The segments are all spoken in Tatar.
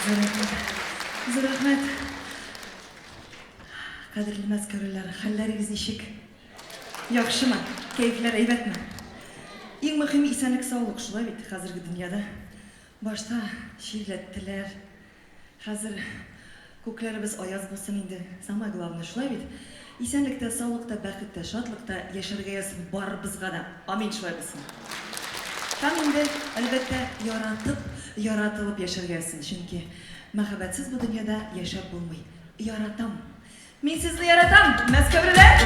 Зур рәхмәт. Зур рәхмәт. Кадерле мәскәүлеләр, хәлләрегез ничек? Яхшымы? Кәефләр әйбәтме? Иң мөһиме исәнлек саулык, шулай бит хәзерге дөньяда. Башта чирләттеләр. Хәзер күкләребез аяз булсын инде. Самое главное, шулай бит? Исәнлектә, саулыкта, бәхеттә, шатлыкта яшәргә язсын барыбызга да. Амин, шулай булсын. Һәм инде, әлбәттә, яратып, яратылып яшәргә язсын, чөнки мәхәббәтсез бу дөньяда яшәп булмый. Яратам. Мин сезне яратам, мәскәүлеләр!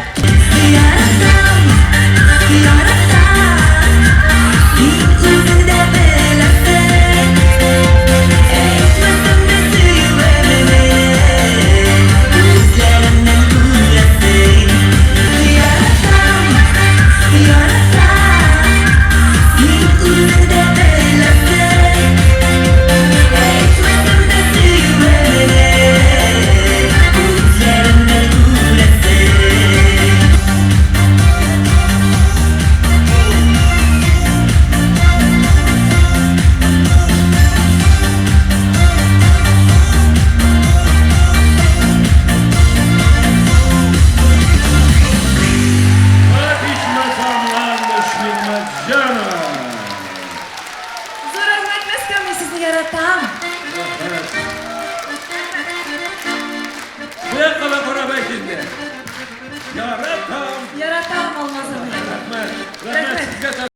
Яратам, яратам, син үзең дә беләсең. Әйтмәсәм дә сөюемне, күзләремнән күрәсең. Яратам, яратам, син үзең дә беләсең. Әйтмәсәм дә сөюемне, күзләремнән күрәсең. Вот ичмасам Ландыш Нигъмәтҗанова! Зур рәхмәт, Мәскәү, мин сезне яратам! Рәхмәт. Бу якка да карап әйт инде. Яратам! Яратам, Алмаз абый. Рәхмәт. Рәхмәт Рәхмәт. сезгә.